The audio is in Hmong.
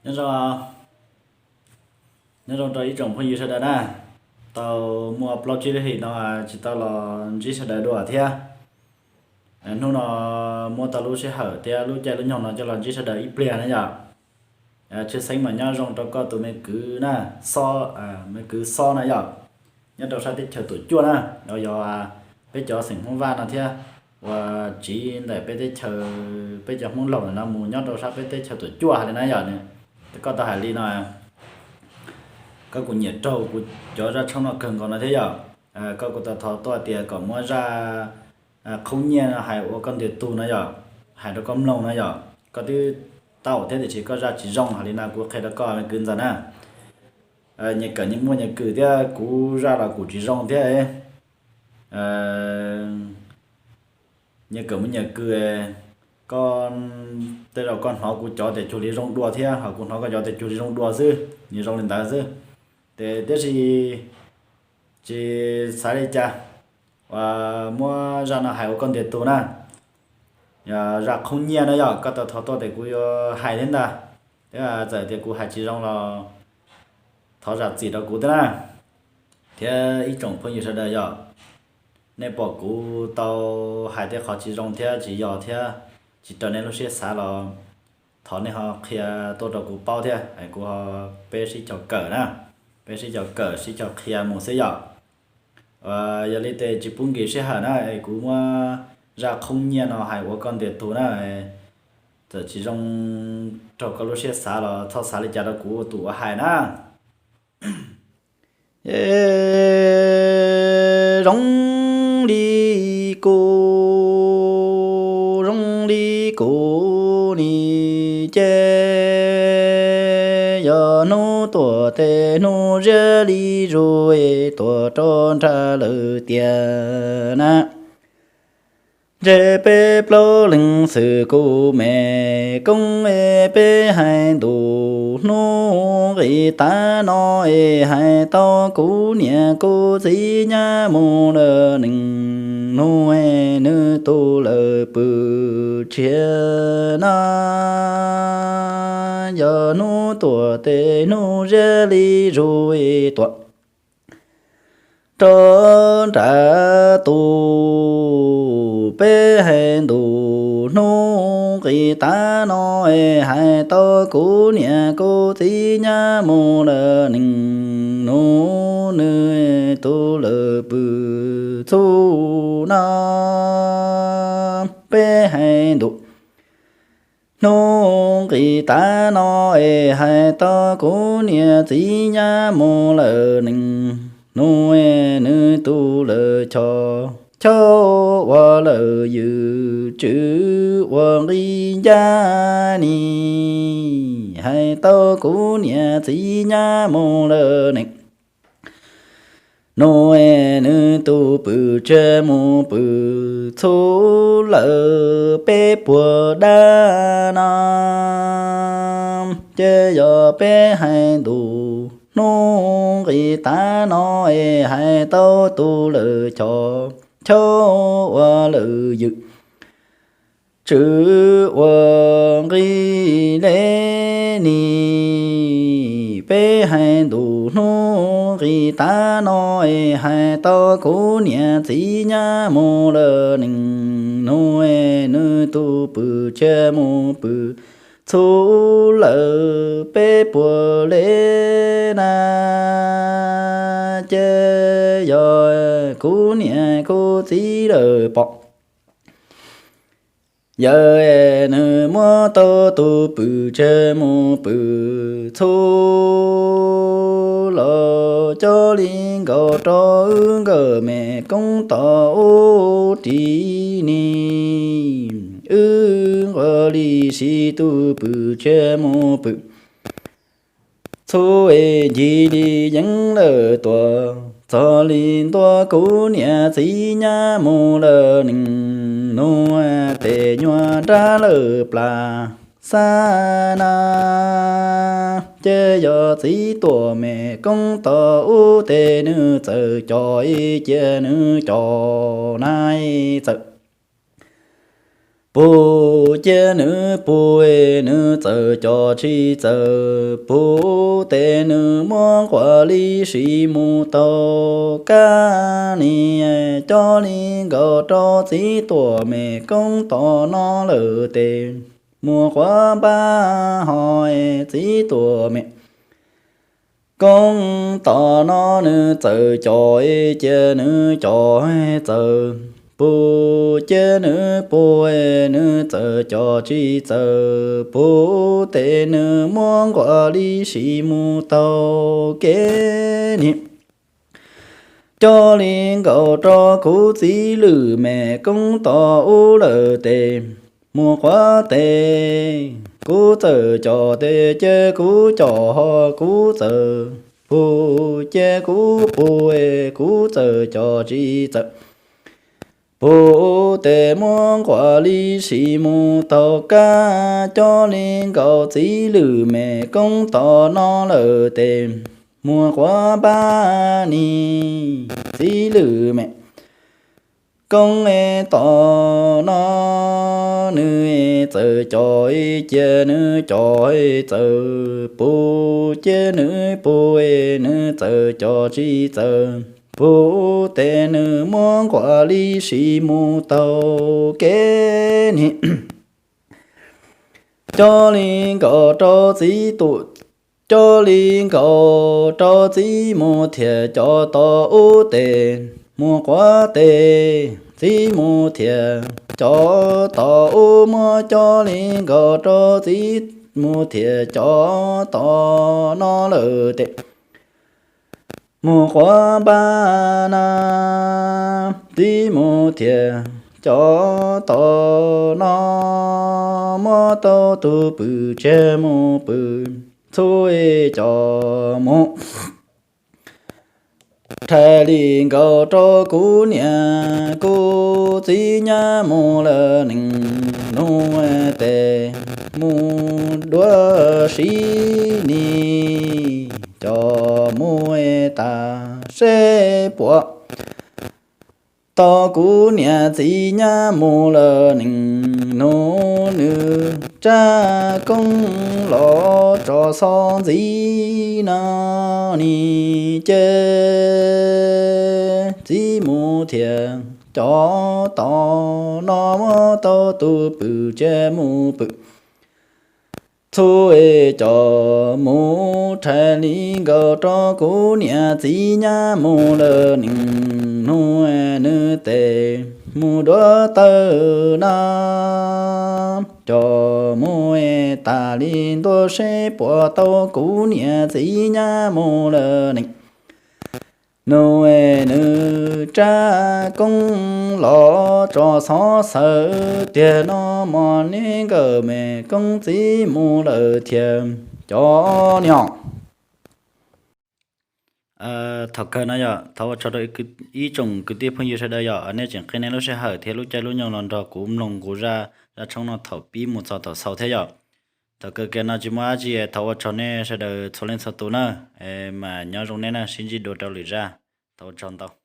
Nyob zoo, nyob zoo rau ib tsoom phooj ywg sawv daws na. Tau muaj plaub tsib lub hlis no tsis tau los ntsib sawv daws dua thiab. Hnub no muab tau lub sij hawm thiab lub caij lub nyoog no coj los ntsib sawv daws ib pliag na yom. Tshwj xeeb mas nyob zoo rau koj tus me kwv na, Xob, me kwv Xob na yom, nyob rau sab teb chaws Tuam Cuaj na, los yog peb cov xeem Hmoob Vaj no thiab, uas tsiv ntawm peb teb chaws, peb cov Hmoob Laus ntawm no mus nyob rau sab peb teb chaws Tuam Cuaj hais li na yom. Koj tau hais li no, koj kuj nyiam raug kuv cov zaj tshoob no kawg nkaus no thiab yom. Koj kuj tau thov tuaj tias kom muab zaj qhoob nyiaj no hais ua koj ntiag tug no yom, hais rau koj mloog no yom. Koj twb tau thiab tiam sis koj zaj tsis zoo hais li no kuv qhia rau koj me kwv ntxawm na. Nyias kawm nyias muaj nyias kwm thiab, kuv zaj los kuj tsis zoo thiab. Nyias kawm muaj nyias kwm, koj, tej zaum koj hnov kuv cov tias cuag li zoo dua thiab ho kuv hnov koj cov tias cuag li zoo dua xwb, nyias zoo li ntawd xwb. Ces tiam sis tsis xav li cas, uas muab zaj no hais ua koj ntiag tug na. Yog zaj qhoob nyiaj na yom, koj tau thov tuaj tias kuv yuav hais thiab ntag, thiab txawm tias kuv hais tsis zoo los thov zam txim rau kuv thiab na. Thiab ib tsoom phooj ywg sawv daws yom, nej pom kuv tau hais tej qhov tsis zoo thiab tsis yog thiab tsis raws nej lub siab xav los thov nej ho qhia tuaj rau kuv paub thiab es kuv ho, peb sib cog kawm na, peb sib cog kawm sib cog qhia mus xwb yom. Yog li ces tsis pub nkim sij hawm na es kuv muab zaj qhoob nyiaj no hais ua koj ntiag tug na. Txawm tsis zoo raug koj lub siab xav los txhob xav li cas rau kuv tus uas hais na. Zoo li kuv, zoo li kuv ni ces yog hnub tuam tes hnub ziab li zus es tuam rau nrad lawm tiag na. Ntshe peb plaub leeg xwm kuv me koob es peb hais ntus hnub nqis tav no es hais tau kuv niam kuv txiv nyab mus lawm nees nus es nws tus lawm pw tshiab na. Yog hnub tuam tes hnub ziab li zus es tuam rau nrad tus, peb hais ntus hnub nqis tav no es hais tau kuv niam kuv txiv nyab mus lawm nees nus nws tus lawm pw txhub na. Peb hais ntus hnub nqis tav no es hais tau kuv niam txiv nyab mus lawm nees nus es nws tus lawm choj chauj ua lawm ywm tswv ua nqi ncaj ni. Hais tau kuv niam txiv nyab mus lawm nees nus es nws tus pw tshiab mus pw txhub lawm peb puas dab no. Ces yog peb hais ntus hnub nqis tav no es hais tau tus lawm choj chauj ua lawm ywm tswv ua nqi le ni. Peb hais ntus hnub nqis tav no es hais tau kuv niam txiv nyab mus lawm nees nus es nws tus pw tshiab mus pw txhub lawm peb puas le na. Ces yog kuv niam kuv txiv lawm pom yawg es nws muab tau tus pw tshiab mus pw txhub los coj li nkaus rau wb nkawm me koob tom ub ris ni. Wb nqua li siv tus pw tshiab mus pw txhub es ncig li yeeb lawm tuaj txog li ntua kuv niam txiv nyab mus lawm nees nus tes nyuag nrab lawm plas xab na. Ces yog txiv tuam me koob tom ub tes nws txawm cov ib cia nws cov na txawm Pug cia nws pug, nws txawm cov tsis txawm pug tes, nws muab nquas li si mus taug kab ni. Coj li nkaus rau txiv tuam me koob tom no lawm tes, mus quav npab ho txiv tuam me koob tom no nws txawm cov cia nws cov txawm pug cia nws pug, nws txawm cov tsis txawm pug tes, nws muab nquas li si mus taug kev ni. Coj li nkaus rau kuv txiv lwm me koob tom ub lawm tes, mus quav tes, kuv txawm cov tes cia kuv cov ho kuv txawm pug cia kuv pug, kuv txawm cov tsis txawm pug tes, muab nquas li si mus taug kab. Coj li nkaus txiv lwm me koob tom no lawm tes, mus quav npab ni. Txiv lwm me koob tom no nws txawm cov cia nws cov txawm pug cia nws pug, nws txawm cov tsis txawm pug tes, nws muab nquas li si mus taug kev ni. Coj li nkaus rau txiv tuam, coj li nkaus rau txiv mus thiab cov tom ub tes, mus quav tes, txiv mus thiab cov tom ub, muab coj li nkaus rau txiv mus thiab cov tom no lawm tes, mus quav npab na. Txiv mus thiab cov tom no, muab tau tus pw tseg mus pw, txhua cov mus rhais li nkaus rau kuv niam kuv txiv nyab mus lawm nees nus tes, mus dua si ni, cov mus tas seb puas tau kuv niam txiv nyab mus lawm nees nus, nws tsab koob los tso xov ntxiv no ni. Ces txiv mus thiab cov tom no, muab tau tus pw tseg mus pw, txhua cov mus rhais li nkaus rau kuv niam txiv nyab mus lawm nees nus, nws tes mus dua tawm na, cov mus tas li ntua seb puas tau kuv niam txiv nyab mus lawm nees nus, nws tsab koob los tso xov xawm tiag no, mos neb nkawm me koob txiv mus lawm thiab cov niam. Thaum kawg no yog thov ua tsaug rau ib tsoom kwv tij phooj ywg sawv daws yog nej tseem qhib nej lub sij hawm thiab lub caij lub nyoog los nrog kuv mloog kuv zaj, zaj tshoob no thaum pib mus txog thaum xaus thiab yog. Thaum kawg kiag no tsis muaj dab tsi, thov ua tsaug nej sawv daws txhua leej txhua tus na, mas nyob zoo nej na, sib ntsib dua rau lwm zaj. Thov ua tsaug ntau.